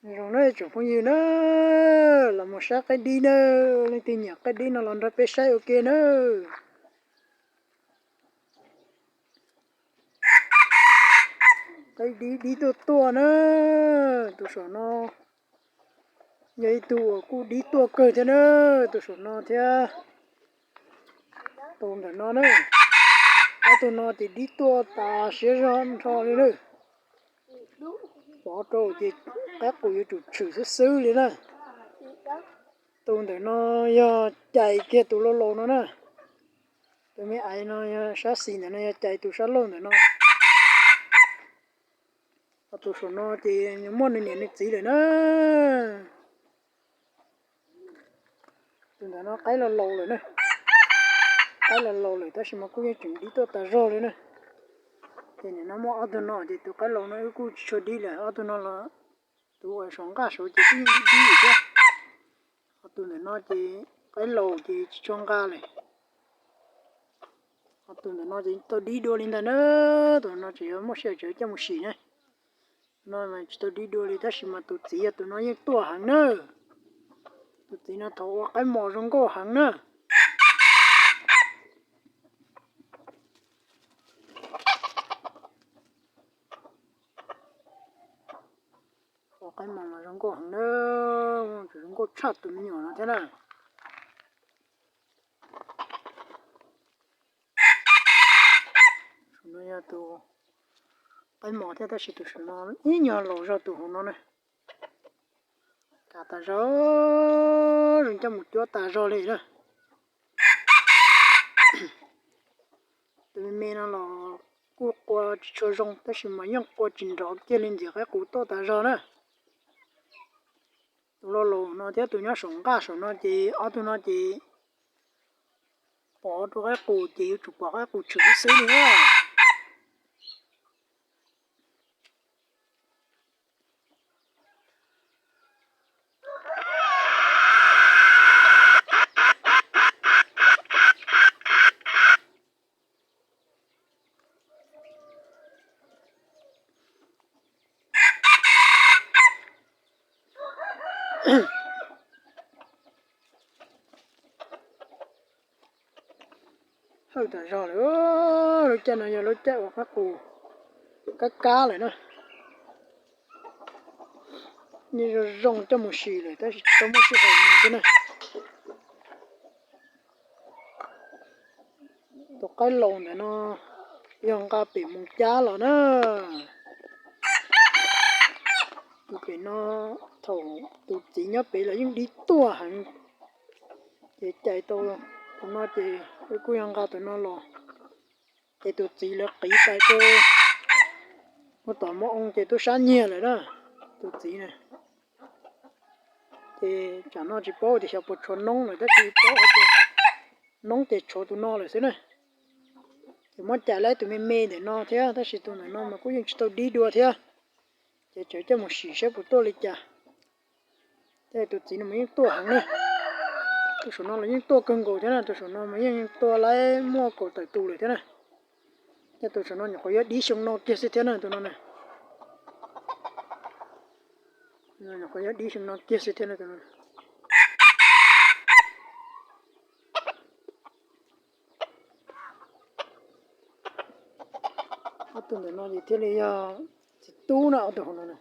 Zoo na tsoom phooj ywg na, los mus saib qaib dib na, leej twg nyiam qaib dib no los nrog peb saib ua ke na. Qaib dib dib tuaj tuaj na, tus saum no yog ib tug uas kuj dib tuaj kawg thiab na, tus saum no thiab. Tus ntawm no na, ob tug no ces dib tuaj tas siab zog nrho li na. Pov rau ces qaib qus yuav tsum tshwm xwb xwb li na. Tus ntawm no yog cais kiag tus laus laus no na. Tus me aiv no yog sab xis ntawm no yog cais tus sab laug ntawm no. Ho tus saum no ces nws muaj nws niam nws txiv lawm na. Tus ntawm no qaib laus laus lawm na. Qaib laus laus lawm tab sis mas kuj yeej tseem dib tuaj tas zog li na. Ces nim no muaj ob tug no ces tus qaib laus no wb kuj tsis tshua dib lawm, ob tug no los tus uas saum nqaj saud ces kuj yeej dib dib thiab. Ho tus ntawm no ces qaib laus ces tsis tshua nqa lawm. Ho tus ntawm no ces tau dib dua li ntag na. Tus no tseem yuav muaj sij hawm tseem coj mus sim na. No mas tsis tau dib dua li tab sis mas tus txiv yog tus no yeej tuaj heev na. Tus txiv no thaum ua qaib mos zoo nkauj heev na. Ua qaib mos mas zoo nkauj heev na, zoo nkauj tshaj tus me nyuam no thiab na. Tus no yog tus qaib mos thiab tab sis tus saum no ib nyuag laus zog tus hauv no na. Kav tas zog, zoo coj mus cuab tas zog li na. Tus me me no los kuj qua tsis tshua zoo tab sis mas yeej qua tsis nrov kiag li ntxiv qaib qus tuaj tas zog na. Tus laus laus no thiab tus nyob saum nqaj saum no ces ob tug no ces pov rau qaib qus ces yuav tsum pov qaib qus tshwm xwb xwb li na. Hawj tas zog lawm, lub caij no yog lub caij uas qaib qus kab kab lawm na. Yeej zoo zoo coj mus sim lawm tab sis tsis tau muaj sij hawm mus xwb na. Tus qaib laus ntawm no yog nqa pem Moos Cab los na. Tus pem no thaum tus txiv nyob pem los yeej dib tuaj heev. Ces cais tau tus no ces kuj yog nqa tus no los. Ces tus txiv lawv qiv pais rau ua tom mos oo ces tub sab nyiag lawm na, tus txiv na. Ces tsam no tsis paub tias xyov puas tshuav noob lawm tab sis paub hais tias noob ces tshuav tus no lawm xwb na. Ces muab cais lawm tus me me ntawm no thiab tab sis tus ntawm no mas kuj yeej tsis tau dib dua thiab. Ces tseem coj mus sim saib puas tuaj li cas. Tej tus txiv no mas yeej tuaj heev na. Tus saum no los yeej tuaj kawg nkaus thiab na, tus saum no mas yeej tuaj lawm muaj kaum tawm tus lawm thiab na. Tej tus saum no nyuam qhuav yuav dib xyoo no kiag xwb thiab na tus no na. Nyuam qhuav yuav dib xyoo no kiag xwb thiab na tus no. Ob tug ntawm no ces thiaj li yog txiv tub na, ob tug hauv no na.